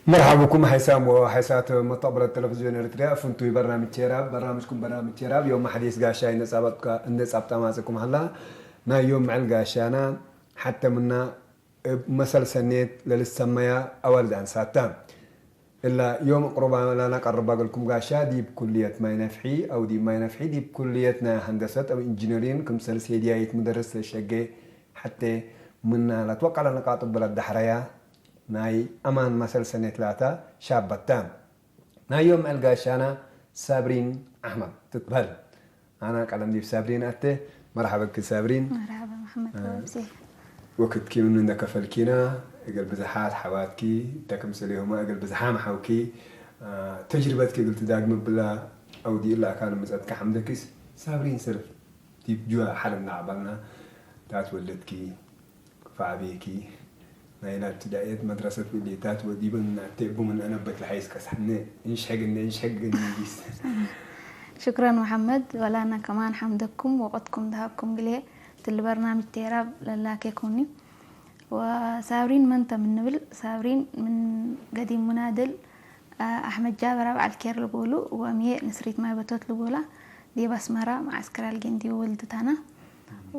مرحبا بكم حيسام وحيسات مستقبل التلفزيون الإريتري، أفنتو برنامج تيراب، برنامجكم برنامج تيراب، يوم حديث قاشاي نصابتك، نصاب تماسكم هلا، نا يوم مع القاشانا، حتى منا مسلسل نيت للسمايا أول دان ساتا. إلا يوم قربان لنا قرب أقولكم قاشا ديب كلية ماي نفحي أو ديب ماي نفحي ديب كليتنا هندسة أو إنجنيرين كم سلسيديا يتمدرس لشقي حتى منا لا توقع لنا قاطب بلا الدحرية ناي أمان مسلسل نيت لاتا شابتان. ናይ ዮም ዕልጋሻና ሳብሪን ኣሕመድ ትትበሃል። ኣና ቀለም ዲብ ሳብሪን ኣተ። መርሓበኪ ሳብሪን። መርሓባ መሓመድ እ፣ ወብሲ። ወክትኪ ምን እንደከፈልኪና እግል ብዝሓት ሓዋትኪ ተክምስል የሆማ እግል ብዝሓም ሓውኪ እ፣ ተጅርበትኪ እግል ትዳግም ብላ ኣውዲ ኢላ ኣካል ምጸትካ ሓምደኪስ ሳብሪን ስርፍ ዲብ ጁዋ ሓለም ናዕባልና ታት ወለድኪ ክፋ ዓብየኪ ናይ ናብ ትዳእየት መድረሰት ብሌታት ወዲበን ናቴ ቡምን ኣነበት ለሓይስ ቀሳሕነ እንሽሕግነ እንሽሕግነ ጊስ ሽክረን መሓመድ ወላና ከማን ሓምደኩም ወቀትኩም ዝሃብኩም ግሌ ትል በርናምጅ ቴራብ ለላኬኩኒ ወሳብሪን መን ተምንብል ሳብሪን ምን ገዲም ሙናድል ኣሕመድ ጃበር ኣብ ዓልኬር ልቦሉ ወምየ ንስሪት ማይ በቶት ልቦላ ዲብ ኣስመራ መዓስከር ኣልጌን ዲብ ወልድታና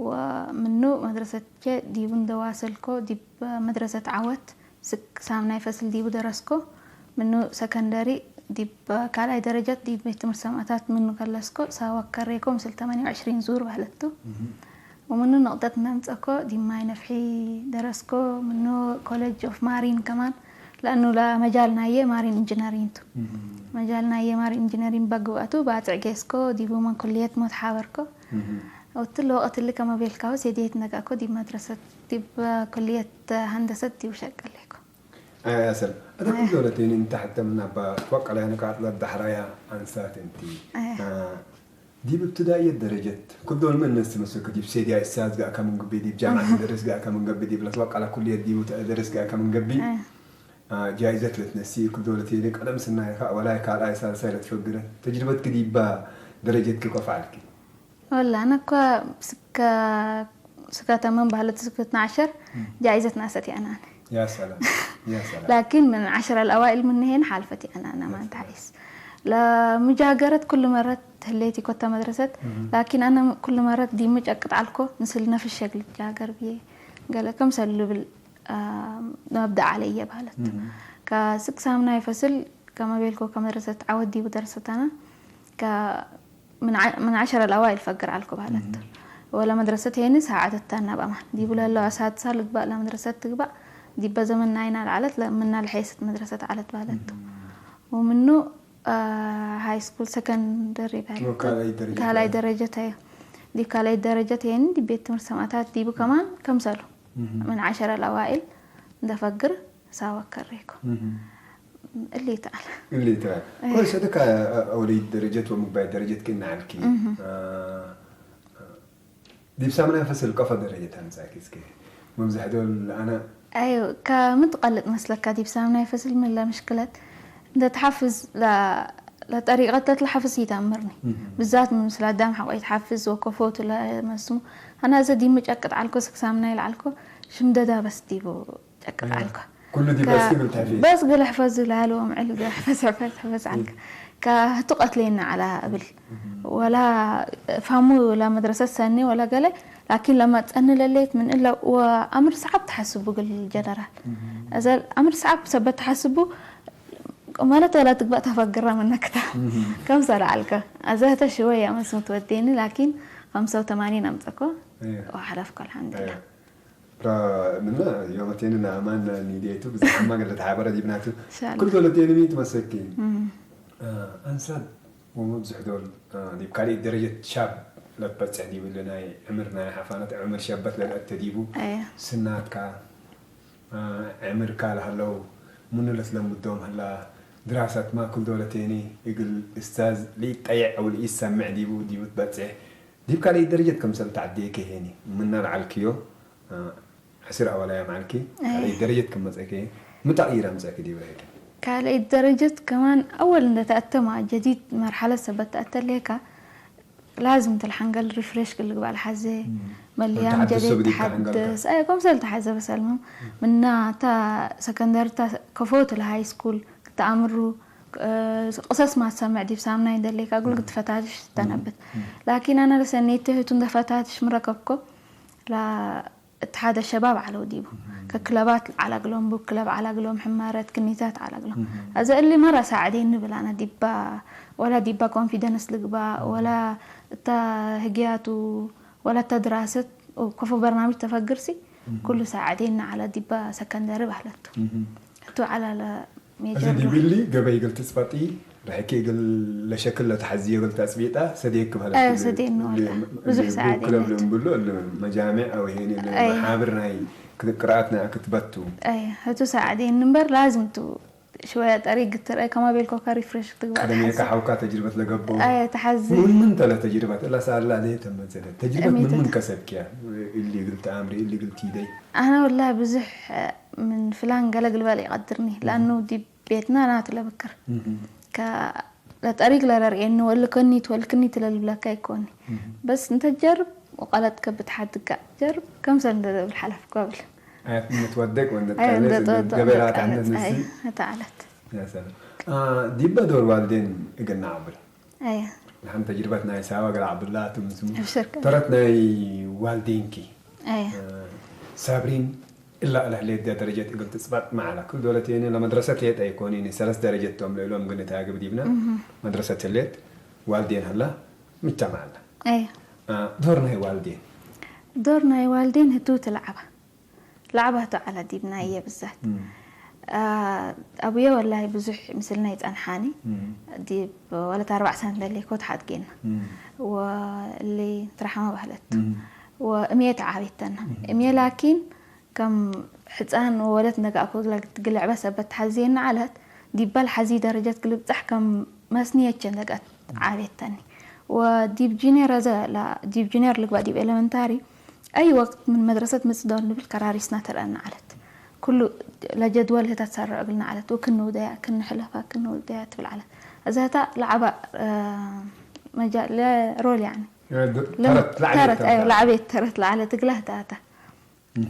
ወምኑ መድረሰት ዲቡ እንደዋሰልኮ ዲብ መድረሰት ዓወት ስክ ሳምናይ ፈስል ዲቡ ደረስኮ ምኑ ሰከንደሪ ዲብ ካልኣይ ደረጃት ዲብ ቤት ትምህርት ሰማእታት ምኑ ከለስኮ ሳዋ ከሬኮ ምስል ተማንያ ወዕሽሪን ዙር ባህለቱ ወምኑ ነቕጠት እናምፀኮ ዲብ ማይ ነፍሒ ደረስኮ ምኑ ኮሌጅ ኦፍ ማሪን ከማን ለእኑ ለመጃል ናየ ማሪን ኢንጂነሪንግ ቱ መጃል ናየ ማሪን ኢንጂነሪንግ በግብአቱ ባፅዕ ጌስኮ ዲቡ መን ኩልየት ሞት ሓበርኮ ወትል ወቀትሊ ከመ ቤልካሁ ሴድየት ነጋእኮ ዲብ መድረሰት ዲብ ኩልየት ሃንደሰት ዲቡ ሸቀሌኮ ኣያ ሰል ኣታ ኩል ዶለቴኒ እንተ ሕተም ናባ ወቀላያ ንቃጥላ ዳሕራያ ኣንሳት እንቲ ዲብ እብትዳእየት ደረጀት ኩል ዶል መእነስ ትመስልክ ዲብ ሴድያ እሳዝ ጋእካ ምን ግቢ ዲብ ጃምዓት መደርስ ጋእካ ምን ገቢ ዲብ ለትወቀላ ኩልየት ዲቡ ተደርስ ጋእካ ምን ገቢ ጃይዘት ለትነሲ ኩል ዶለቴኒ ቀደም ስናይካ ወላይ ካልኣይ ሳልሳይ ለትፈግረ ተጅርበትክ ዲባ ደረጀትክ ከፍ ዓልኪ والله أنا كوا سكا سكا تمام بهلت سكتنا عشر جائزة ناس أتي أنا يا سلام يا سلام لكن من عشر الأوائل من هنا حالفتي أنا أنا ما تعيس لا مجاقرة كل مرة هليتي كنت مدرسة لكن أنا كل مرة دي مج أقطع لكو مثل نفس الشكل جاقر بيه قال كم سلو بال مبدأ علي بهلت كسك سامنا يفصل كما بيلكو كمدرسة عودي ودرستنا ك من ع... من عشر الأوائل فقر على الكبالات ولا مدرسة هيني ساعة التانا بأمان دي بلا لو أسات سالك بقى لا مدرسة تقبع دي بزمن ناينا العلت لا منا الحيسة مدرسة علت بالت ومنه آه هاي سكول سكندري بالت وكالي درجة. كالي درجة هي دي كالي درجة هيني دي بيت مرسماتات دي بكمان كم سالو من عشر الأوائل ده فقر ساوى كريكو اللي تعال اللي تعال كويس هذاك أولي درجة ومقبل درجة كنا علكي آه، دي بسامنا فصل قفا درجة أنا ساكس كي ممزح دول أنا أيوة كمتقلق مسلك دي بسامنا فصل من لا مشكلة ده تحفز لا لا طريقة تتلحفز يتأمرني بالذات من مثل دام حقي تحفز وكفوت ولا مسمو أنا إذا دي متأكد على الكوسك سامنا يلعلكو شم ده ده بس ديبو ጨቅጥ ዓልካ ኩሉ ዲብ ኣስኪ ብል ተሕፊ በስ ገለ ሕፈዝ ዝለሃለዎም ዕል ገለ ሕፈዝ ሕፈዝ ሕፈዝ ዓልካ ከህቱ ቀትለየና ዓላ እብል ወላ ፋሙ ላ መድረሰት ሰኒ ወላ ገለ ላኪን ለመፀኒ ለሌት ምን እለ ወአምር ሰዓብ ተሓስቡ ግል ጀነራል እዘ አምር ሰዓብ ሰበት ተሓስቡ ማለት ወላ ትግባእ ተፈግራ መነክታ ከም ሰላ ዓልካ ኣዘህተ ሽወያ መስሙ ትወዴኒ ላኪን ከምሰው ተማኒን ኣምፀኮ ወሓለፍኮ አልሓምዱሊላህ ምና ዮመቴንና ኣማን ኒዴቱ ብዛዕማ ገለ ተሓበረ ዲብናቱ ኩል ዶለቴንሚ ትመሰኪ ኣንሳብ ወመብዝሕ ዶል ዲብ ካልእ ደረጀት ሻብ ለትበጽሕ ዲብሉ ናይ ዕምር ናይ ሓፋነት ዕምር ሸበት ለልአተ ዲቡ ስናትካ ዕምርካ ለሃለው ምኑ ለትለምዶም ህላ ድራሰትማ ኩል ዶለቴኒ እግል እስታዝ ልኢጠየዕ አው ልኢሰምዕ ዲቡ ዲቡ ትበጽሕ ዲብ ካልእ ደረጀት ከምሰል ተዓዴከ ሄኒ ምና ለዓልክዮ ዕስር ኣዋላያ ማዕልኪ ካልኣይ ደረጀት ከም መጸከ ምጣቕ ኢራ ምጸከ ዲብራ ሄደ ካልኣይ ደረጀት ከማን ኣወል እንደ ተኣተማ ጀዲድ መርሓለ ሰበት ተኣተሌካ ላዝም ትልሓንገል ሪፍሬሽ ክልግባል ሓዘ መልያም ጀዴ ተሓደስ ኣይ ኮምሰል ተሓዘ በሰልሞ ምና እታ ሰከንደሪ እታ ከፎት ለሃይ ስኩል ክተኣምሩ ቅሰስ ማትሰምዕ ዲብ ሳምናይ እንደሌካ ጉል ክትፈታትሽ ትተነብት ላኪን ኣነ ለሰኔት ትህቱ እንደፈታትሽ ምረከብኮ እተሓደ ሸባብ ዓለው ዲቡ ከክለባት ዓላግሎም ቡ ክለብ ዓላግሎም ሕማረት ክኒታት ዓላግሎም ኣዘ እሊ መራ ሳዕዴ ንብል ኣነ ዲባ ወላ ዲባ ኮንፊደንስ ልግባ ወላ እታ ህግያቱ ወላ እታ ድራሰት ኮፎ በርናሚጅ ተፈግርሲ ኩሉ ሳዕዴ ንዓላ ዲባ ሰከንደሪ ባህለቱ እቱ ዓላለ እዚ ሜጀር ዲብሊ ገበይ ግል ትጽፈጢ ርሕኪ ግል ለሸክል ለተሓዝዮ ግል ተጽቢጣ ሰዴክ ባህለ ኣዮ ሰዴን ነው ብዙሕ ሰዓት ክለብ ልንብሎ መጃሚዕ ኣው ሄኒ መሓብር ናይ ቅርኣት ናይ ክትበቱ ኣዮ ህቱ ሰዓት ይን እምበር ላዝም ቱ ሽወያ ጠሪ ግትር ኣይ ከማ ቤልኮካ ሪፍሬሽ ትግባ ቀደም የካ ሓውካ ተጅርበት ለገቦ ኣዮ ተሓዚ ምን ምን ተለ ተጅርበት እላ ሳላ ለየ ተመዘለ ተጅርበት ምን ምን ከሰብኪያ እሊ ግል ተኣምሪ እሊ ግል ቲደይ ኣነ ወላ ብዙሕ ምን ፍላን ገለ ግልበል ይቀድርኒ ላኑ ዲብ ቤትና ናት ለብክር ለጠሪግ ለረርእየኒ ወልከኒ ትወልክኒ ትለልብለካ ይኮኒ በስ እንተ ጀርብ ወቃለት ከብት ሓድጋ ጀርብ ከምሰል እንደ ደብል ሓለፍ ኳብል ምትወደቅ ወንደ ገበራት ዓነት ንሲ ተዓለት ዲበ ዶር ዋልዴን እገና ዓብል ሓንቲ ተጅርበት ናይ ሳባ ገላ ዓብላ ትምስሙ ተረት ናይ ዋልዴንኪ ሳብሪን إلا على هليت دا درجة إقل تسبات معلا كل دولة تيني لمدرسة تيت أي كونيني سلس درجة توم ليلوم قلنا تاقب ديبنا مدرسة تليت والدين هلا مجتمع هلا أي آه دور ناي والدين دور ناي والدين هتو تلعبة لعبة هتو على ديبنا هي بالذات آه أبويا والله بزح مثلنا يتأنحاني ديب ولا تاربع سنة للي كوت حد جينا واللي ترحمه بهلت وأمية تعاويتنا أمية لكن ከም ሕፃን ወለት ነገ ኣኮ ትግልዕበ ሰበት ተሓዝየኒ ዓለት ዲባል ሓዚ ደረጀት ግልብጻሕ ከም መስንየቸ ነገ ዓቤተኒ ወዲብ ጂኒየር ዘ ዲብ ጂኒየር ልግባ ዲብ ኤለመንታሪ ኣይ ወቅት ምን መድረሰት ምጽደው ንብል ከራሪስና ተረአና ዓለት ኩሉ ለጀድወል ህታት ሳርዕ እግልና ዓለት ወክንውደያ ክንሕለፋ ክንውደያ ትብል ዓለት እዛታ ለዓባ መጃ ለሮል ያኒ ተረት ለዓቤት ተረት ለዓለት እግላ ህታታ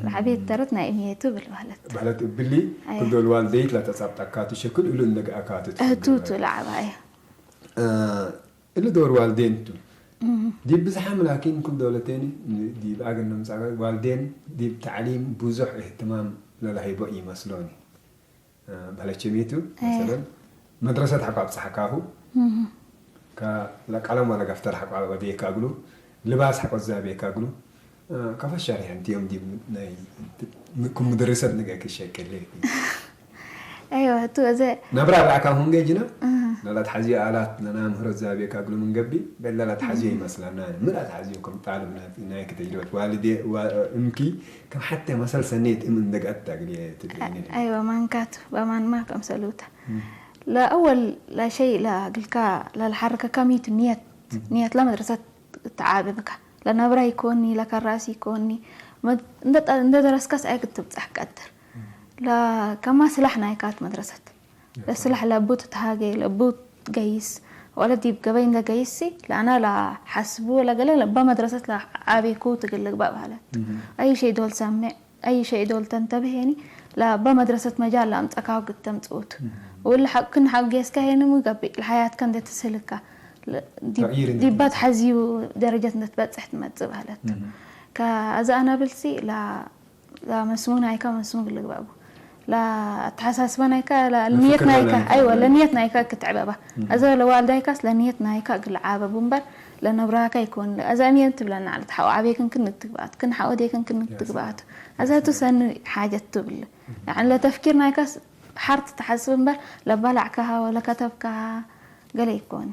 ለዓቤት ተረት ናይ እምየቱ ብል ባህለት ባህለት እብሊ ክልዶ ልዋልደይት ላተጻብጣካ ትሸክል እሉ እነግኣካ ትትፈግር እህቱ ቱ ለዓባ እያ እሉ ዶር ዋልዴን ቱ ዲብ ብዝሓም ላኪን ኩል ደውለቴን ዲብ ኣገን ነምጻ ዋልዴን ዲብ ተዕሊም ብዙሕ እህትማም ለላሂቦ ይመስሎኒ በለችሚቱ መሰለን መድረሰት ሓቋ ኣብፀሓካኹ ለቀለም ወለ ገፍተር ሓቋ በቤካ ግሉ ልባስ ሓቆ ዛቤካ ግሉ ከፈሻሪ ሓንቲዮም ዲብ ናይ ክምድርሰት ንገ ክሸቅል ኣይዋ እቱ እዘ ነብራ ላዕካ ሁንገ ጅና ለላት ሓዚዮ ኣላት ለና ምህረት ዛቤካ ግሉ ምንገቢ በለላት ሓዚዮ ይመስላና ምላት ሓዚዮ ከም ጣልብ ናይ ክተጅርበት ዋልዴ እምኪ ከም ሓተ መሰል ሰኔት እም እንደጋት ታግል ትግርኛ ኣይዋ ማንካት በማንማ ከም ሰሉታ ለአወል ለሸይ ለግልካ ለልሓረከካ ሚቱ ንየት ንየት ለመድረሰት ተዓብብካ ለነብራ ይኮኒ ለከራሲ ይኮኒ እንደ ደረስካስ ኣይ ክትብጻሕ ቀድር ለከማ ስላሕ ናይካት መድረሰት ለስላሕ ለቡ ትትሃገ ለቡ ትገይስ ወለ ዲብ ገበይ እንደ ገይሲ ለአና ለሓስቡ ለገለ ለባ መድረሰት ለዓቤኩ ትግልግባ ባህለት አይ ሸይ ዶል ሰምዕ أي شيء دول تنتبهيني لا با مدرسة مجال لا أمتأكاو قد تمتقوت ولا حق كن حق جيسكا هيني مو قبي الحياة كان دي تسهلكا ዲባት ሓዝዩ ደረጀት እንደትበፅሕ ትመፅእ ባህለት ከዚ ኣናብልሲ ላ መስሙ ናይካ መስሙ ግልግባቡ ላ ኣተሓሳስባ ናይካ ላ ንየት ናይካ ኣይወ ለንየት ናይካ ክትዕበባ ኣዘ ለዋልዳይካስ ለንየት ናይካ ግልዓበቡ እምበር ለነብራካ ይኮን ኣዛ ሚየን ትብለና ዓለት ሓው ዓበይክን ክንትግባኣት ክን ሓወዴክን ክንትግባኣት ኣዛ ትሰኒ ሓጀት ትብል ንዓን ለተፍኪር ናይካስ ሓርት ትሓስብ እምበር ለባላዕካሃ ወለከተብካሃ ገለ ይኮን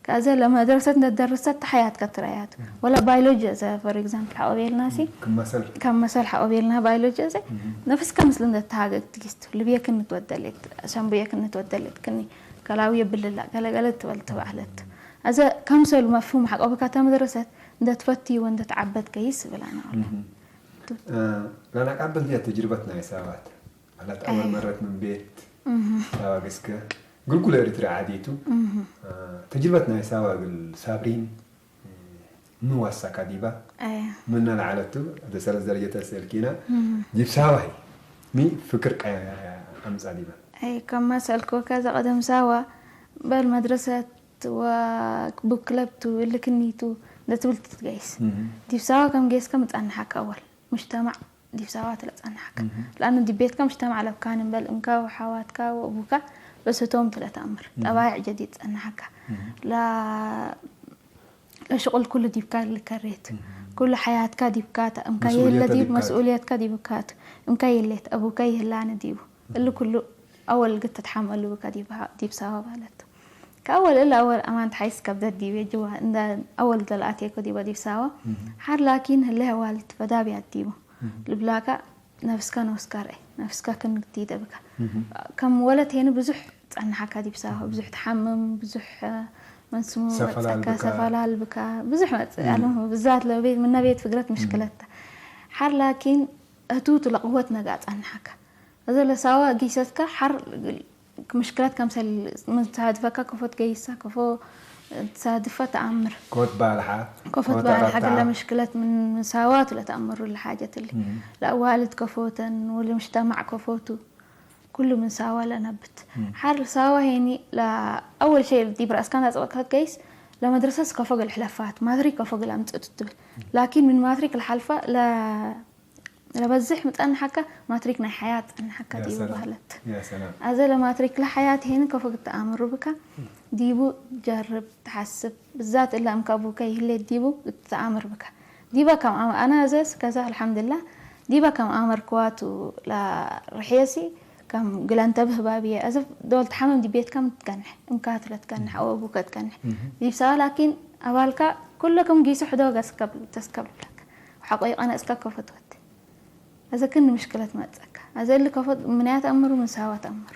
ከዚ ለመድረሰት እንደደርሰት ተሓያት ከትረያት ወላ ባዮሎጂ ዘ for example ሓቆቤልና ሲ ከም መሰል ሓቆቤልና ባዮሎጂ ዘ ነፍስካ ምስሉ እንደተሃገግ ትጊስት ልብየክን ንትወደሌት ሸምብየክን ንትወደሌት ክኒ ከላዊ የብልላ ገለገለ ትበል ትባህለት ኣዘ ከምሰሉ መፍሁም ሓቆብካ ተመድረሰት እንደትፈትይዎ እንደተዓበት ከይስ ብላና ወላ ላናቃብል ዲያ ተጅርበት ናይ ሰባት ማለት ኣወል መረት ምን ቤት ሳባ ገስከ ግልጉል ኤሪትሪ ዓዲቱ ተጅርበት ናይ ሳባ ግል ሳብሪን ምን ዋሳካ ዲባ ኣያ ምና ለዓለቱ፣ ኣደ ሰለስ ደረጀ ተሰልኪና ዲብ ሳዋ ሂ ሚ ፍክር ቀያ ኣምጻ ዲባ ኣይ ከማ ሰልኮካ ዘቐደም ሳዋ በል መድረሰት ወቡክ ክለብቱ እልክኒቱ ነትብል ትትገይስ ዲብ ሳዋ ከም ጌስከ ምጻንሓካ ኣወል ሙጅተማዕ ዲብ ሳዋ ትለጻንሓካ ለኣኑ ዲብ ቤትካ ሙጅተማዕ ለብካን እምበል እንካ ወሓዋትካ ወቡካ በስቶም ትለተኣምር ጠባይዕ ጀዲድ ጸንሓካ ላ ለሽቁል ኩሉ ዲብካ ልከሬት ኩሉ ሓያትካ ዲብካ እምካ የለ ዲብ መስኡልየትካ ዲብካ እምካ የሌት ኣቡካ ይህላኒ ዲቡ እሉ ኩሉ ኣወል ግተትሓመሉ ብካ ዲብ ሳዋ ማለት ከኣወል እለ ኣወል ኣማን ተሓይስ ከብደት ዲቤ ጅዋ እንዳ ኣወል ደልኣቴኮ ዲባ ዲብ ሳዋ ሓር ላኪን ህለ ዋልት ፈዳብያት ዲቡ ልብላካ ነፍስካ ነውስካ ርአይ ነፍስካ ክንግቲ ይደብካ ከም ወለት ሄኒ ብዙሕ ጸንሓካ ዲብ ሳዋ ብዙሕ ትሓምም ብዙሕ መንስሙ ሰፈላል መጸካ ብካ። ሰፈላል ብካ ብዙሕ መጽእ ኣለ ብዛት ለቤት ምነ ቤት ፍግረት ምሽክለታ ሓር ላኪን እቱ ትለቕወት ነጋ ጸንሓካ እዚ ለሳዋ ጊሰትካ ሓር ምሽክለት ከምሰል ምሳድፈካ ከፎት ገይሳ ከፎ ተሳድፈ ተኣምር ኮት ባልሓ ከፎት ባልሓ ግለ ምሽክለት ምን ምሳዋት ለተኣምሩ ለሓጀት ሊ ለኣዋልድ ከፎተን ወለምሽተማዕ ከፎቱ ኩሉ ምን ሳዋ ለነብት ሓር ሳዋ ሄኒ ለኣወል ሸይ ዲብ ራእስካ እንዳጸበቅካ ትገይስ ለመድረሰስ ከፎ ግል ሕለፋት ማትሪ ከፎ ግል ኣምጽእ ትብል ላኪን ምን ማትሪክ ለሓልፋ ለ ለበዝሕ ምጸንሓካ ማትሪክ ናይ ሓያት ጸንሓካ ያ ዲቡ ሰላም። ባህለት ያ ሰላም ኣዘ ለማትሪክ ለሓያት ሄኒ ከፎ ግተኣምሩ ብካ ዲቡ ጀርብ ተሓስብ ብዛት እላ እምካ ቡከ ይህሌት ዲቡ ግተኣምር ብካ ዲባ ከም ኣመ- ኣነ ኣዘስ ከዛ ኣልሓምድላ ዲባ ከም ኣመር ክዋቱ ላ ርሕየሲ ከም ግለንተ ብህባብየ ኣዘ ዶል ተሓመም ዲቤት ከም ትገንሕ እምካ ትለ ትገንሕ ኣወ ቡከ ትገንሕ ዲብ ሰባ ላኪን ኣባልካ ኩለኩም ጊሱ ሕዶ ገስከብ ተስከብለክ ሓቆይ ቀነስካ ከፈትወት ኣዘ ክን ምሽክለት መጸካ ኣዘ እል ከፈት ምንያት ኣምሩ ምንሳዋት ኣምሩ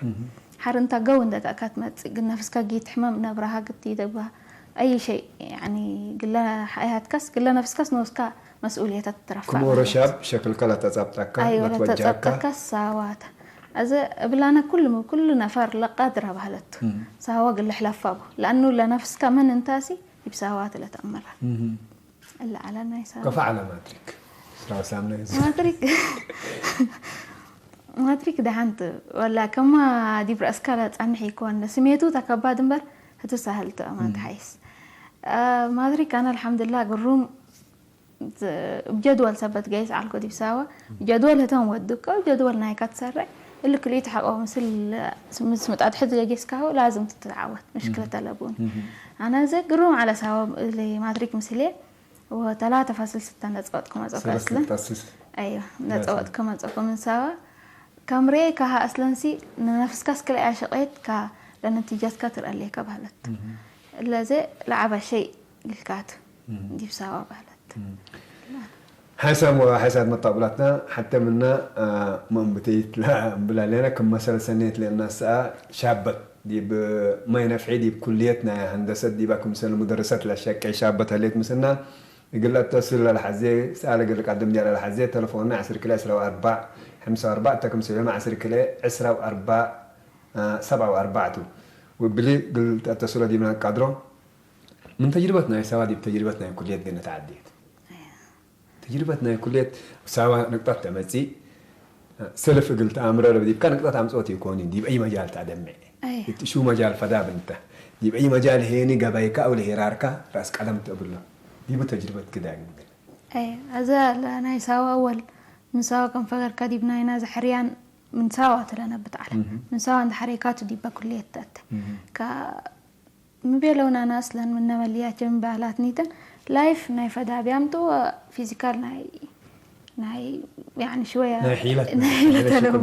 ሓር እንታ ገው እንደታካ ትመጽእ ግን ነፍስካ ጊት ሕመም ነብራሃ ግት ይደባ ኣይ ሸይ ያኒ ግለ ሓያትካስ ግለ ነፍስካስ ንወስካ መስኡልየታት ትረፋ ክምኡ ረሻብ ሸክልካ ለተጻብጠካ ኣይ ወለ ለትወጃካ ተጸብጠካ ሳዋታ ኣዘ እብላና ኩሉ ኩሉ ነፋር ለቃድራ ባህለቱ ሳዋ ግለ ሕለፋ ቡ ለኣኑ ለነፍስካ መን እንታሲ ይብሳዋት ለተኣምራ እላ ዓላ ናይ ሳዋ ከፋ ዓላ ማትሪክ ስራው ሳምና እዩ ማትሪክ ማትሪክ ደሓንት ወላ ከማ ዲብ ርእስካ ላጻንሕ ይኮን ስሜቱ ተከባድ እምበር ህቱ ሳህልቱ ኣማን ተሓይስ ማትሪክ ኣነ ኣልሓምዱላ ግሩም ብጀድወል ሰበት ገይስ ዓልኮ ዲብ ሳዋ ጀድወል ህቶም ወዱ ከው ጀድወል ናይካ ትሰርዕ እሊ ክልኢቱ ሓቆ ምስል ምስ ምጣድ ሕዚ ገጌስካሁ ላዝም ትትዓወት ምሽክለት ኣለቡን ኣነ ዘ ግሩም ዓለ ሳዋ ማትሪክ ምስል ወተላተ ፋስል ስተ ነጸወጥኩ መጸኩ ኣስለን ሰለስተ ኣዮ ነጸወጥኩ መጸኩ ምን ሳዋ ከም ርኤ ካሃ ኣስለንሲ ንነፍስካስ ክልያ ሸቀየት ካ ለነቲጃትካ ትርአለካ ባህለት ለዘ ለዓባ ሸይ ግልካት ዲብ ሳዋ ባህለት ሓሳብ ሓሳብ መጣብላትና ሓተ ምና መእንብተይት እምብላ ኣለና ከም መሰለ ሰኔት ለና ሰኣ ሻበት ዲብ ማይ ነፍሒ ዲብ ኩልየት ናይ ሃንደሰት ዲባ ክምሰል ሙደረሰት ለሸቀ ሻበት ህሌት ምስና እግል ኣተስል ለልሓዜ ሰኣለ እግል ቀድም ዲያ ለልሓዜ ተለፎንና ዓስር ክልተ ዕስራ ወኣርባዕ ሓምሳ ወኣርባዕ ተክምሰል ዮም ዓስር ክልተ ዕስራ ወኣርባዕ ሰብዓ ወኣርባዕቱ ውብሊ እግል ተተስሎ ዲብና ቃድሮ ምን ተጅርበት ናይ ሰባ ዲብ ተጅርበት ናይ ኩልየት ገነት ዓድየት ተጅርበት ናይ ኩልየት ሳባ ንቅጣት ተመጺእ ሰልፍ እግል ተኣምረ ረብ ዲብካ ንቅጣት ኣምጽኦት ይኮን ዲብ ኣይ መጃል ተደምዕ ኣይ እቲ ሹ መጃል ፈዳ ብንተ ዲብ ኣይ መጃል ሄኒ ገባይካ ኣው ለሄራርካ ራስ ቀደም ተብሎ ዲቡ ተጅርበት ግዳግ ግን ኣይ ኣዛ ናይ ሳዋ ኣወል ምን ሳዋ ከም ፈገርካ ዲብ ናይና ዘሕርያን ምን ሳዋ ተለነብት ዓለ ምን ሳዋ እንተ ሓሬካቱ ዲበ ኩልየት ተተ ምቤለውና ኣስለን ምነ መልያቸ ምባላት ኒተን ላይፍ ናይ ፈዳብያምጡ ፊዚካል ናይ ናይ ያኒ ሽወያ ናይ ሒለት ናይ ሒለት ኣለዎ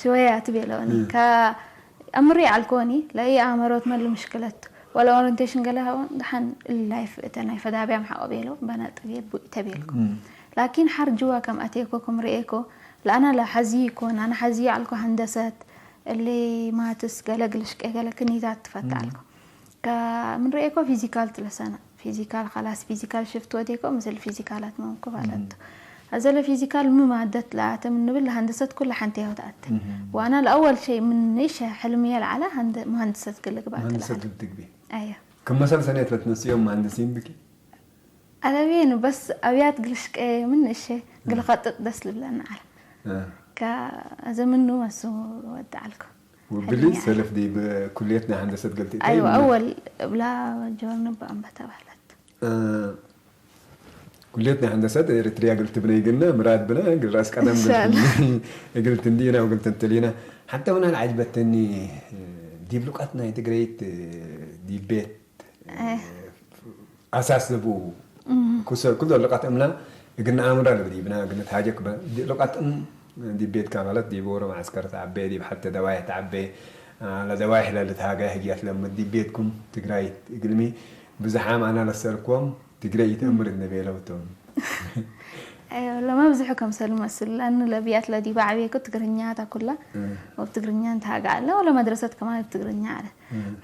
ሽወያ ትቤለውኒ ካ ኣምሪ ዓልኮኒ ለይ ኣመሮት መሉ ምሽክለት ወላ ኦሪንቴሽን ገለ ሃውን ደሓን ላይፍ እተ ናይ ፈዳብያም ሓቆ ቤሎ በነጥቤ ቡይ ተቤልኩ ላኪን ሓር ጅዋ ከም ኣቴኮ ከም ርኤኮ ለኣና ለሓዚ ይኮን ኣነ ሓዚ ዓልኮ ሃንደሰት እሊ ማትስ ገለ ግልሽቀ ገለ ክኒታት ትፈታ ዓልኮ ምን ርኤኮ ፊዚካል ትለሰና ፊዚካል ካላስ ፊዚካል ሽፍት ወዴኮ ምስል ፊዚካላት መምኩ ባለቱ ኣዘለ ፊዚካል ም ማደት ለኣተ ምንብል ለሃንደሰት ኩሉ ሓንቲ ያው ተኣተ ዋና ለኣወል ሸይ ምን ንእሸ ሕልምየ ለዓላ መሃንድሰት ግልግባት መሃንድሰት ለዓላ ግብ ትግቢ ኣያ ከም መሰል ሰኔት ለትነስዮም መሃንድሲን ብኪ ኣለቤኑ በስ ኣብያት ግልሽቀ ምን እሸ ግልኸጥጥ ደስ ልብለና ኣለ። ከዘምኑ መሱ ወድዓልኩ። ውብሊ ሰለፍ ዲ ብኩልየት ናይ ሃንደሰት ገልቲ እንታይ ኣይወ ይብሉ? ኣወል እብላ ጆርኒ ብኣንበታ ባህለት። ኩልየት ናይ ሃንደሰት ኤርትሪያ ግልቲ ብነይ ግነ ምራድ ብነ ግል ራስ ቀደም ግልቲ ግልቲ እንዲና ግልቲ እንትሊና ሓታ ምናል ዓጅበተኒ ዲብ ሉቃት ናይ ትግረይት ዲብ ቤት ኣሳስቡ ኩሰ ኩሎ ልቃት እምና እግና ኣምራ ለብዲ ብና እግና ታጀክ በ ልቃት እም ዲብ ቤትካ ማለት ዲብ ወሮ ማዕስከር ተዓበ ዲብ ሓተ ደዋይ ተዓበ ለደዋይ ሕለል ታጋ ህግያት ለምድ ዲብ ቤትኩም ትግራይ እግልሚ ብዝሓም ኣና ለሰርኩም ትግራይ ይተምር እነቤለውቶም ለመብዝሑ ከምሰሉ መስል ለኣኑ ለብያት ለዲባ ዓብየኩ ትግርኛ ታኩላ ወብ ትግርኛ እንተሃጋ ኣለ ወለ መድረሰት ከማን ብትግርኛ ኣለ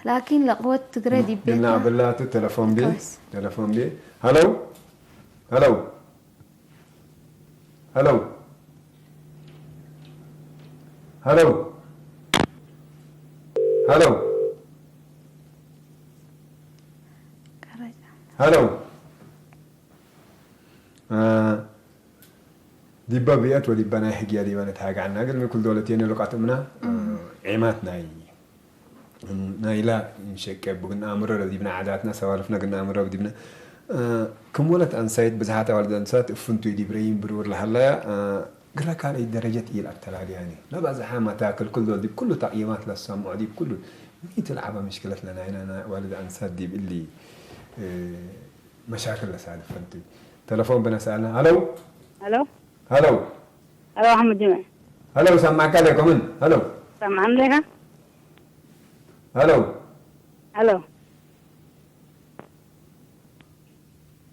ላኪን ለቅወት ትግረ ዲቤት ግና ብላቱ ተለፎን ቤ ተለፎን ቤ ሃለው ሃለው ሃለው ሃለው ሃለው ዲባ ብያት ወዲባ ናይ ሕግያ ዲባ ነተሃጋዕና ግን ምክል ዶለት የነ ሉቃት እምና ዒማት ናይ ናይላ ሸቀ ብግና ኣምሮ ረዲብና ዓዳትና ሰዋልፍና ግና ኣምሮ ረዲብና ክም ወለት ኣንሳይት ብዝሓት ኣዋልድ ኣንሳት እፍንቱ ዲብረይን ብርውር ለሃላያ ግራ ካልኣይ ደረጀት ኢል ኣተላልያኒ ለባዝሓ መታክል ክል ዶል ዲብ ኩሉ ተቅይማት ለሰምዖ ዲብ ኩሉ ሚት ለዓባ ምሽክለት ለናይና ዋልድ ኣንሳት ዲብ እሊ መሻክል ለሳልፈንቲ ተለፎን ብነስኣልና ሃለው هلو ሃለው هلو أحمد جمعة ሃለው ሰማዕካ ለኮምን ሃለው سامعني ليها ሃለው هلو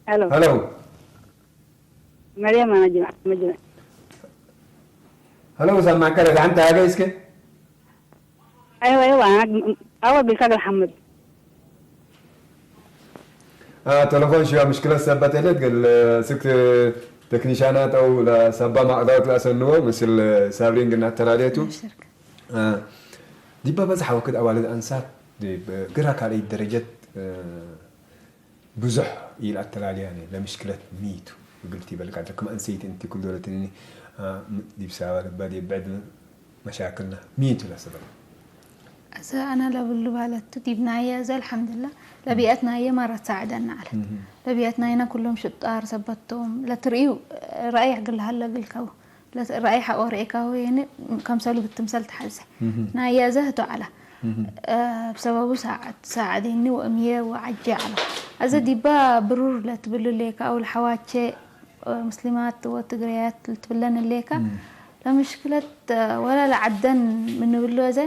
هلو ሃለው مريم أنا جمعة أحمد جمعة ሃለው ሰማዕካ ለኮ ሓንቲ ሃገይ እስከ أيوة أيوة أنا أول بيكاك الحمد ተለፎን ሽዋ ምሽክለት ሰበት የለት ገል ስክ ተክኒሻናት ኣው ለሰባ ማቅዳውት ለአሰንዎ ምስል ሳብሪን ግን ኣተላለየቱ ዲባ በዝሓ ወክድ ኣዋልድ ኣንሳት ግራ ካልኣይ ደረጀት ብዙሕ ኢል ኣተላልያኒ ለምሽክለት ሚቱ እግልቲ በልካ ደክም ኣንሰይቲ እንቲ ኩል ዶለትኒ ዲብ ሳባ ልባ ዲብ ብዕድ መሻክልና ሚቱ ለስበብ እዚ ኣነ ለብሉ ባለቱ ዲብ ናየ እዚ ኣልሓምድላ ለቢኣት ናየ ማራ ትሳዕደና ዓለት ለቢኣት ናይና ኩሎም ሽጣር ሰበቶም ለትርእዩ ራእይ ሕግልሃለ ግልከው ራእይ ሓቆ ርእካ ወየነ ከምሰሉ ብትምሰል ትሓዘ ናየ እዚ ህቶ ዓላ ብሰበቡ ሳዓት ሳዓደኒ ወእምየ ወዓጀ ዓላ እዚ ዲባ ብሩር ለትብሉ ሌካ ኣው ለሓዋቸ ሙስሊማት ወትግረያት ልትብለን ሌካ ለምሽክለት ወላ ለዓደን ምንብሎ ዘ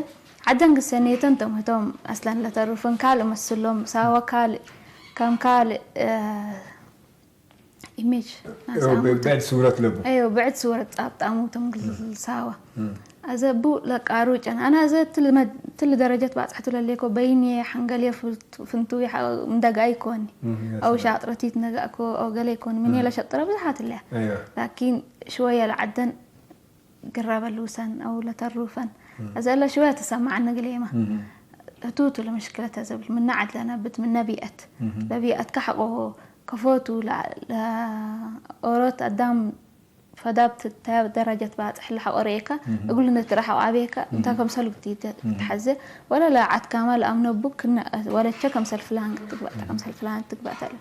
ዓደን ግሰኔተን ቶም ህቶም ኣስለን ለተርፍን ካልእ መስሎም ሳወ ካልእ ከም ካልእ ኢሜጅ ብዕድ ስውረት ለቡ ኣዮ ብዕድ ስወረት ጣብጣሙ ቶም ሳዋ ኣዘቡ ለቃሩ ጨን ኣና ዘ ትል ደረጀት ባጽሕቱ ለሌኮ በይን ሓንገል ፍንቱ ምደጋ ይኮኒ ኣው ሻጥረቲት ነገእኮ ኣው ገለ ይኮኒ ምን የለ ሸጥረ ብዙሓት ለያ ላኪን ሽወየ ለዓደን ግራ በልውሰን ኣው ለተሩፈን ኣዘ ለ ሽወየ ተሰማዓኒ ግሌማ እቱቱ ለምሽክለት ዘብል ምና ዓድለና ብት ምነ ቢአት ለቢአት ካሕቆ ከፎቱ ኦሮት ኣዳም ፈዳብ ትታብ ደረጀት ባጽሕ ለሓቆ ርእካ እግሉ ነትረሓቆ ኣቤካ እንታ ከምሰል ግቲ ተሓዘ ወላ ለዓት ካማ ለኣምነቡ ክነ ወለቸ ከምሰል ፍላን ትግባእታ ከምሰል ፍላን ትግባእታ ለ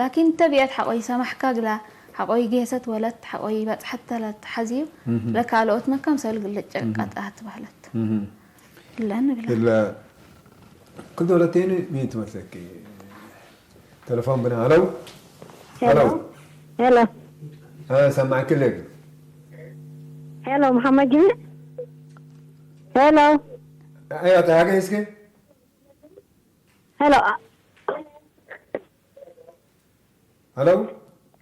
ላኪን ተቢያት ሓቆይ ሰማሕካ ግላ ሓቆይ ጌሰት ወለት ሓቆይ በጽሐት ተለት ሓዚዩ ለካልኦት መካም ሰል ግለጨ ቀጣት ባህለት ግለን ብላ ግለ ክልተ ወለቴን ሚኒት ትመስለኪ ተለፎን ብና ሃለው ሄሎ ሄሎ ሰማዕኪ ለግ ሄሎ መሓመድ ጅምዕ ሄሎ ኣዮ ተሃገ እስኪ ሄሎ ሃለው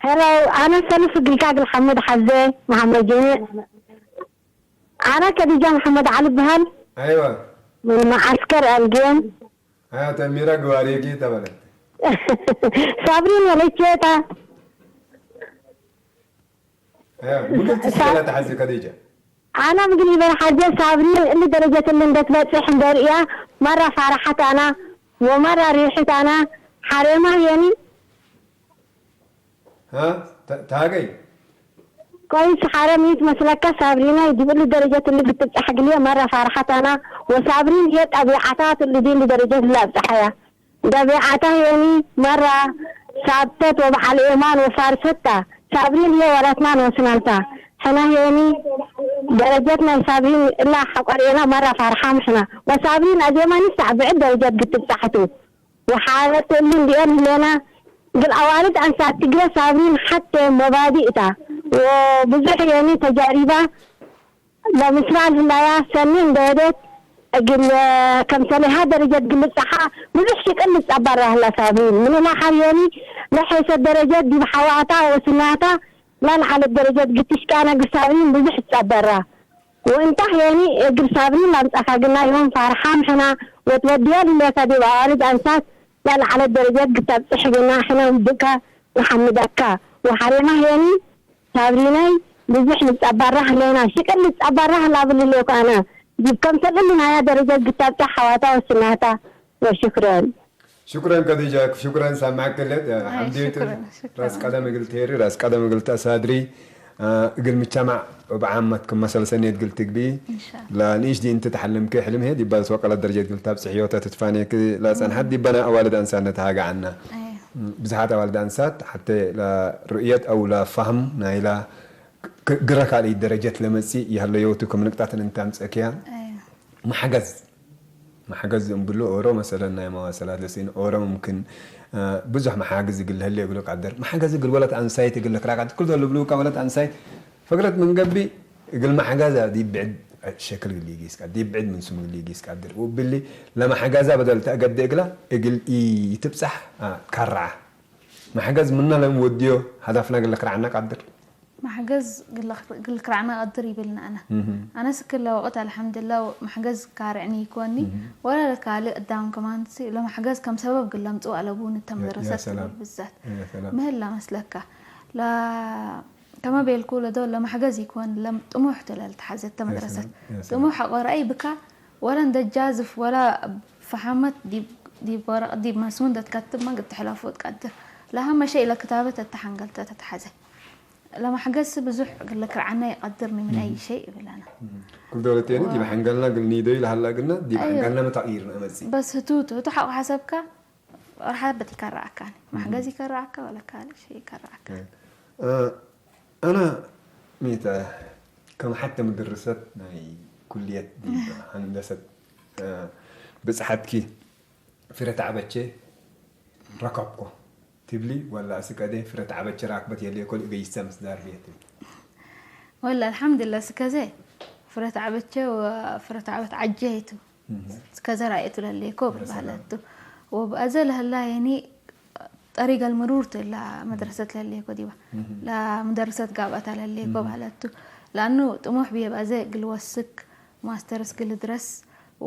ሄሎ ኣነ ሰልፍ ግሪካ ግል ሓመድ ሓዘ መሓመድ ጅምዕ ኣነ ከዲጃ መሓመድ ዓሊ ይበሃል ኣይዋ من معسكر الجيم ኣያ ተሚራ ግባሬጌ ተበለት ሳብሪን ወለቼታ ምግብቲ ስለ ተሓዚ ከዲጃ ኣና ምግን ይበል ሓጀ ሳብሪን እሊ ደረጀት እሊ እንደትበፅሕ እንደርእያ ማራ ፋራሓት ኣና ወማራ ሪሕት ኣና ሓሬማ የኒ ها؟ ت-، تاجي. كويس حراميت مسلكة صابرينا يجيب له درجة اللي بتبقى حقلية مرة فرحتنا، وصابرين هي طبيعتها اللي دي درجة اللي بتحيا. طبيعتها يعني مرة ثابتة وبعلى إيمان وفارستها. صابرين هي ورثنا وسنالتا. حنا يعني درجتنا صابرين إلا حق علينا مرة فرحان حنا. وصابرين أزيما نسع بعد درجات بتبتحتو. وحالة اللي عندي أنا هنا بالأوالد أنسات تقرأ صابرين حتى مبادئتا. وبزح يعني تجاربة ለምስራን ህላያ ሰኒ እንደወደት እግል ከምሰሌሃ ደረጀት ግልጽሓ ብዙሕ ሽቅል ልጻባራ ህላ ሳብሪን ምንላ ሓርዮኒ ለሐሰት ደረጀት ዲብ ሓዋታ ወስናታ ላልዓለት ደረጀት ግትሽቃነ ግሳብሪን ብዙሕ ትጻበራ ወእንታ ሕዮኒ እግል ሳብሪን ላምጻኻ ግና ይሆን ፋርሓም ሕና ወትወድያ ልለካ ዲብ ኣዋልድ ኣንሳት ላልዓለት ደረጀት ግታብጽሕ ግና ሕና ብካ ንሓምዳካ ወሓሬማ ሕዮኒ ሳብሪናይ ብዙሕ ንጻባራ ህለና ሽቅል ንጻባራ ህላ ብልሌኩ ኣነ ዲብ ከምሰል እሉ ናያ ደረጃ ግታብታ ሓዋታ ወስናታ ወሽክረን። شكرا كديجة، شكرا سامعك لت حمديت. راس قدم قلت هيري، راس قدم قلت أسادري. قل مجتمع بعامة كما سلسنيت قلت تقبي. لا نيش دي انت تحلم كي حلم هي دي بس وقلت درجة قلت تابس حيوتا تتفاني كي لا سنحد دي بنا أوالد أنسان نتهاجع عنا. بزحات أوالد أنسات حتى لا رؤية أو لا فهم نايلا ግረ ካልእ ደረጀት ለመጽእ ይሃለዮ እቲ ከም ንቅጣትን እንታምጸክያ ማሕገዝ ማሕገዝ ዝእምብሉ ኦሮ መሰለን ናይ መዋሰላት ለሲን ኦሮ ምምክን ብዙሕ መሓግዝ እግል ለህለ እግሉ ቃደር መሓገዝ እግል ወለት ኣንሳይት እግል ለክራቃት ኩል ዘሎ ብልውካ ወለት ኣንሳይት ፈግረት መንገቢ እግል መሓጋዝ ዲብ ብዕድ ሸክል ግል ይጊስ ቃ ዲብ ብዕድ ምን ስሙ ግል ይጊስ ቃደር ውብሊ ለመሓጋዛ በደል ተእገደ እግላ እግል ይትብጻሕ ካራዓ መሕገዝ ምና ለም ወድዮ ሀዳፍና ግለ ክርዓና ቃድር። መሕገዝ ግል ክርዓና ቃድር ይብልና ኣና። ኣነ ስክለ ወቅት ኣልሐምድላ መሕገዝ ካርዕኒ ይኮኒ ወላ ለካልእ እዳም ከማን ሲ ለመሕገዝ ከም ሰበብ ግለ ምጽኡ ኣለቡ ንተምደረሰት ትብል ብዛት ምህላ መስለካ ላ ከመ ቤልኩ ለዶ ለመሕገዝ ይኮን ለም ጥሙሕ ትለል ተሓዘት ተመድረሰት ጥሙሕ ኣቆራይ ብካ ወላ እንደጃዝፍ ወላ ፈሓመት ዲብ ወረቅ ዲብ መስሙን ደትከትብ መን ክትሕለፎ ትቀድር ለሀመ ሸይ ለክታበት ተተሓንገልተ ተተሓዘ ለማሕገዝ ብዙሕ ግለ ክርዓና ይቀድር ንምናይ ሸይ ይብለና። ኩል ደውለቴኒ ዲብ ሓንጋልና ግል ኒደዩ ለሃላ ግልና ዲብ ሓንጋልና መታቂር ነመጽ። በስ ህቱ ህቱ ሓቁ ሓሰብካ ርሓበት ይከረኣካኒ ማሕገዝ ይከረኣካ ወላ ካልእ ሸይ ይከረኣካ። ኣና ሜታ ከም ሓተ ምድርሰት ናይ ኩልየት ዲብ ሃንደሰት ብጽሓትኪ ፍረ ተዓበቼ ረከብኮ ትብሊ ዋላ እስቀደ ፍረ ተዓበቼ ራክበት የለ ኮል እገይሰ ምስ ዳር ቤት ትብሊ። ወላ ኣልሓምዱላ ስከዘ ፍረ ተዓበቼ ፍረ ተዓበት ዓጀ ይቱ ስከዘ ራእየቱ ለሌኮ ብባህለቱ ወብኣዘ ለህላ የኒ ጠሪገ ልምሩር ትላ መድረሰት ለሌኮ ዲባ ላ መደርሰት ጋብኣታ ለሌኮ ባህለቱ ላኑ ጥሙሕ ብየ ብኣዘ ግልወስክ ማስተርስ ግልድረስ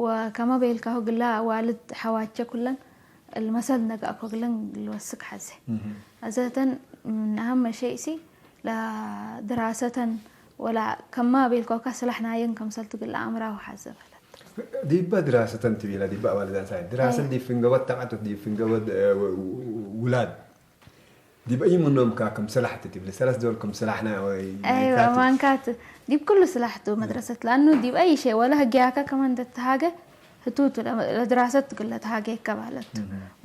ወከመ በይልካሁ ግላ ዋልድ ሐዋቸ ኩለን المثل ነጋእኮ ግለን ግልወስክ ሐዘ ኣዘተን ንአመ ሸይሲ ለድራሰተን ወላ ከማ ቤልኮካ ስላሕ ናየን ከምሰልቱ ግላ ኣምራሁ ሐዘ በለት ዲበ ድራሰተን ትቢለ ዲበ ኣዋልድ ኣንሳይት ድራሰት ዲብ ፍንገወት ተባዕቶት ዲብ ፍንገወት ውላድ ዲብ ኣይ ምኖም ካ ከም ስላሕቲ ትብሊ ሰለስ ዶል ከም ስላሕና ወይ ኣይዋ ማንካት ዲብ ኩሉ ስላሕቱ መድረሰት ላኑ ዲብ ኣይ ሸይ ወላ ህግያካ ከማን ደተሃገ ህቱቱ ለድራሰት ግለ ተሃገ ይከባለቱ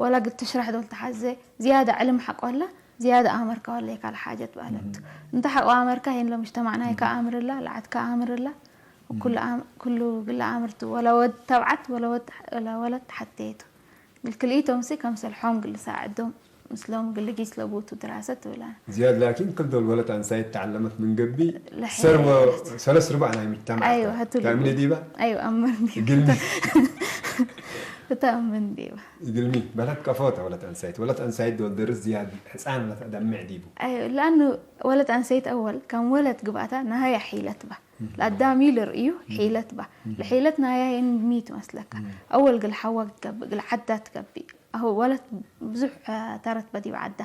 ወላ ግትሽራሕ ዶል ተሓዘ ዝያዳ ዕልም ሓቆላ ዝያዳ ኣመርካ ወለ ካልእ ሓጀት በኣለቱ እንተ ሓቆ ኣመርካ ሄን ለምጅተማዕና ይከኣምርላ ለዓትካ ኣምርላ ኩሉ ግለ ኣምርቱ ወላ ወድ ተብዓት ወላ ወድ ወላ ወለድ ሓተየቱ ግል ክልኢቶም ሲ ከም ሰልሖም ግል ሳዕዶም ምስሎም ግል ጊስ ለቡቱ ድራሰት ትብላና። زياد لكن كل دول ولد أنسايت تعلمت من قبي لحية. سربة ثلاث ربع أنا مجتمع. أيوة هتو. تعملي ديبا؟ أيوة أمر ديبا. تعمل ديبا. يقلمي بلد كفوتا ولد أنسايت ولد أنسايت دول درس زياد حسان لا تدمع ديبو. أيوة لأنه ولد أنسايت أول كان ولد قبعتا نهاية حيلت به. ለአዳም ኢልርእዩ ሒለት በ። ለሒለት ናያ ሄን ሚ ትመስለካ? አወል ግል ሐዋ ትገብእ፣ ግል ዐዳ ትገብእ። አሁ ወለት ብዙሕ ተረት በዲብ ዐዳ።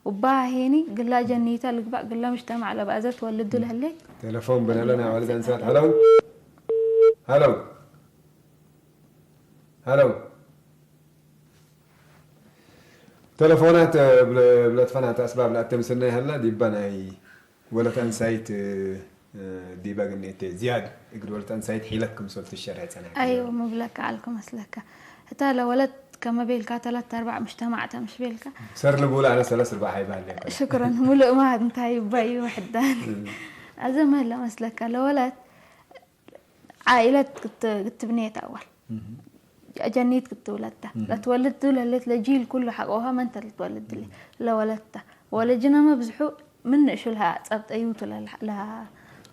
ወባ ሄኒ ግላ ጀኒተ ልግባእ ግላ ምጅተማዕ ለባእዘ ትወልዱ ለህሌ። ቴለፎን በነለ ናይ ዋልድ አንሳት። ሀለው ሀለው ሀለው ተለፎናት ብለትፈናት ኣስባብ ለኣተምስና ይሃላ ዲባ ናይ ወለት ኣንሳይት ዲባ ግኔቴ ዝያድ እግድ ወለት ኣንሳይት ሒለት ክምሰል ትሸርሐ ጸናሕ ኣዮ ምብለካ ኣልኩ መስለካ እታ ለወለት ከመ ቤልካ ተላት ኣርባዕ ምሽተማዕታ ምሽ ቤልካ ሰር ልቡላ ኣነ ሰለስ ርባሕ ኣይባለ ሽክረን ሙሉእ ማህድ እንታይ ይባዩ ውሕዳን ኣዘ መህለ መስለካ ለወለት ዓኢለት ክትብኔት ኣዋል ጀኒት ክትውለታ ለትወልድ ለሌት ለጂል ኩሉ ሓቆሃ መንተ ልትወልድ ሊ ለወለታ ወለጅነመ ብዝሑ ምን ንእሹ ለሃ ጸብጠ ይውቱ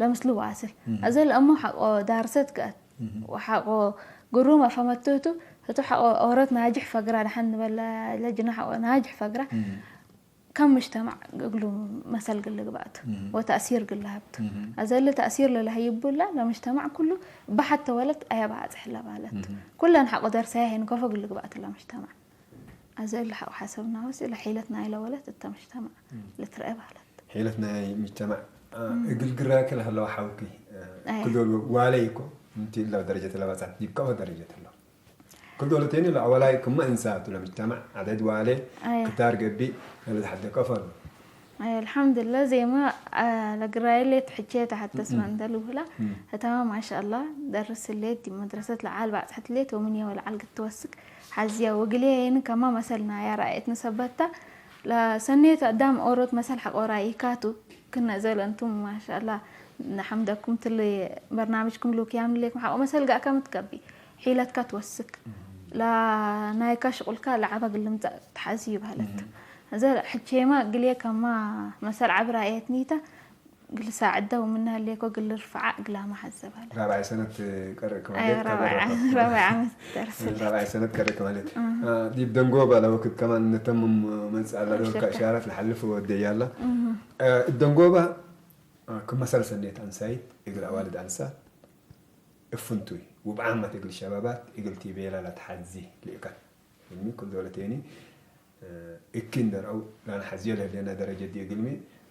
ለምስሉ ዋስል ኣዘ ለእሞ ሓቆ ዳርሰት ገአት ወሓቆ ግሩም ኣፈመቶቱ ህቱ ሓቆ ኦረት ናጅሕ ፈግራ ደሓን ንበለ ለጅነ ሓቆ ናጅሕ ፈግራ ከም ምጅተማዕ እግሉ መሰል ግል ግባእቱ ወተእሲር ግል ሃብቱ ኣዘ ለተእሲር ለለሃይቡላ ለምጅተማዕ ኩሉ ብሓተ ወለት ኣየባዕጽሕ ለባለቱ ኩለን ሓቆ ደርሰያ ሄንከፎ ግል ግባእቱ ለምጅተማዕ ኣዘ እሊ ሓቆ ሓሰብና ወስ እለ ሒለት ናይ ለወለት እተ ምጅተማዕ ልትረአ ባለት ሒለት ናይ ምጅተማዕ እግል ግራ ክል ህለዋ ሓውኪ ክልወል ዋለይ እኮ እንቲ እላ ደረጀት ለባጻት ዲብካው ደረጀት ኣሎ ክል ዶለቴኒ ለአወላይ ክማ እንሳቱ ለምጅተማዕ ዓደድ ዋለ ኣየ። ክታር ገቢ ለለትሓደ ከፈሉ ኣልሓምዱላ ዜማ ለግራየሌት ሕቼ ተሓተስ መንተ ልብላ ህታማ ማሻአላ ደርስ ሌት ዲ መድረሰት ለዓል ባጽሕት ሌት ወምን የወ ለዓል ግትወስክ ሓዚያ ወግልያ የን ከማ መሰልና ያራየት ንሰበታ ለሰኔት ኣዳም ኦሮት መሰል ሓቆራ ይካቱ ክነ ዘለ እንቱም ማሻአላ ንሐምደኩም ትል በርናምጅኩም ልውክያም ሌኩም ሓቆ መሰል ጋእካ ምትከቢ ሒለትካ ትወስክ ለናይካ ሽቁልካ ለዓባ ግልምጻእ ተሓዝዩ በህለት እዘ ሕቼማ ግልየ ከማ መሰል ዓቢ ራእየት ኒታ ግልሳ ዕደው ምናሌኮ ግል ርፍዓ ግላማ ሓዘባለ ራብዓይ ሰነት ቀርእ ኣይ ክማለት ራብዓይ ዓመት ደርስ ራብዓይ ሰነት ቀርእ ክማለት ዲብ ደንጎባ ለወክት ከማን ነተምም መጽእ ኣላ ለወካ ሽርካ። እሻራት ለሓልፍ ወደያ ኣላ ደንጎባ ክመሰል ሰኔት ኣንሳይት እግል ኣዋልድ ኣንሳት እፍንቱይ ውብዓመት እግል ሸባባት እግል ቲቤላ ለትሓዚ ልእከት እልሚ ኩል ዶለቴኒ እኪ እንደርአው ላንሓዝዮ ለህሌና ደረጀ ዲ እግልሚ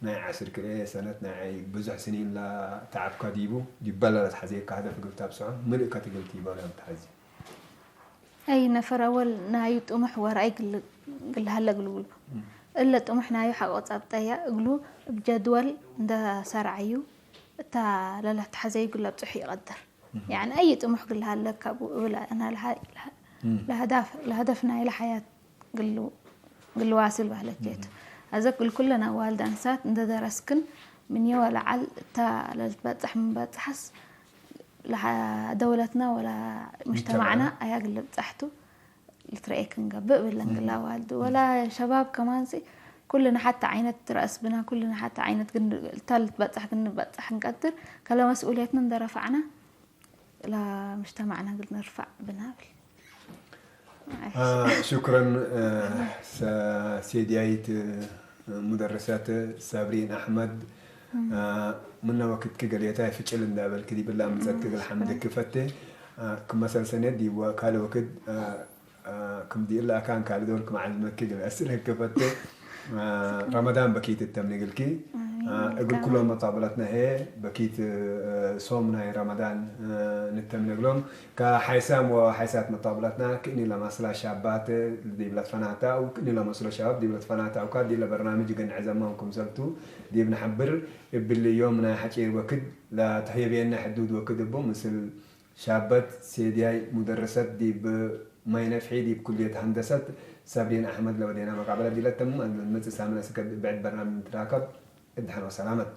ናይ ዓስር ክልኤ ሰነት ናይ ብዙሕ ስኒን ላ ተዓብካ ዲቡ ዲባላ ለትሓዘየካ ሀደፍ እግል ታብስዖ ምልእከት እግል ቲቦላ ለትሓዚ ኣይ ነፈር ኣወል ናዩ ጥሙሕ ወርኣይ ግልሃለ ግልጉሉ እለ ጥሙሕ ናዩ ሓቆ ጻብጠያ እግሉ ብጀድወል እንደ ሰርዓዩ እታ ለለትሓዘዩ ግለ ብጽሑ ይቐድር ያኒ ኣይ ጥሙሕ ግልሃለካ ቡ እብል ኣና ለሃ- ለሃ- ለሃዳፍ- ለሃደፍ ናይ ለሓያት ግሉ- ግልዋስል ባህለት ጀቱ ኣዘ ግልኩለን ኣዋልድ ኣንሳት እንደ ደረስክን ምን የወ ለዓል እታ ለልትበጽሕ ምን በጽሓስ ለሓ- ደውለትና ወላ ሙጅተማዕና ኣያ ግለ ብጻሕቱ ልትረኤ ክንገብእ ብለን ግላ ዋልዱ ወላ ሸባብ ከማንሲ ኩልና ሓቲ ዓይነት ረእስ ብና ኩልና ሓቲ ዓይነት ግን እታ ልትበጻሕ ክንበጻሕ ክንቀድር ከለ መስኡልየትና እንደረፋዕና ለምጅተማዕና ግል ንርፋዕ ብናብል ሽኩረን ሴድያይት ሙደረሳት ሳብሪን ኣሕመድ ምነ ወክድኪ ገሌታይ ፍጭል እንዳበልኪ ዲብላ ምጸትኪ ግል ሓምድኪ ፈቴ ክመሰል ሰኔት ዲዋ ካልእ ወክድ ክምዲ እላ ኣካን ካልእ ደወል ክመዓልመኪ ግል ኣስለኪ ፈቴ ረመዳን በኪት እተምኒ ግልኪ እግል ኩሎም መጣበላትና ሄ በኪት ሶም ናይ ረመዳን ንተምኒ ግሎም ከሓይሳም ወሓይሳት መጣበላትና ክእኒ ለማስላ ሻባት ዲብለት ፈናታ ክእኒ ለመስሎ ሻባብ ዲብለት ፈናታ ውካ ዲለ በርናምጅ ግን ዕዘማም ክምሰልቱ ዲብ ንሓብር እብል ዮም ናይ ሓጪር ወክድ ለተህየብየና ሕዱድ ወክድ እቦ ምስል ሻበት ሴድያይ ሙደረሰት ዲብ ማይ ነፍሒ ዲብ ኩልየት ሃንደሰት ሰብሪን ኣሕመድ ለወዴና መቃበለ ዲለት ተሙ መጽእ ሳምን ኣስከ ብዕድ በርናምጅ ንትራከብ እድሓን ወሰላመት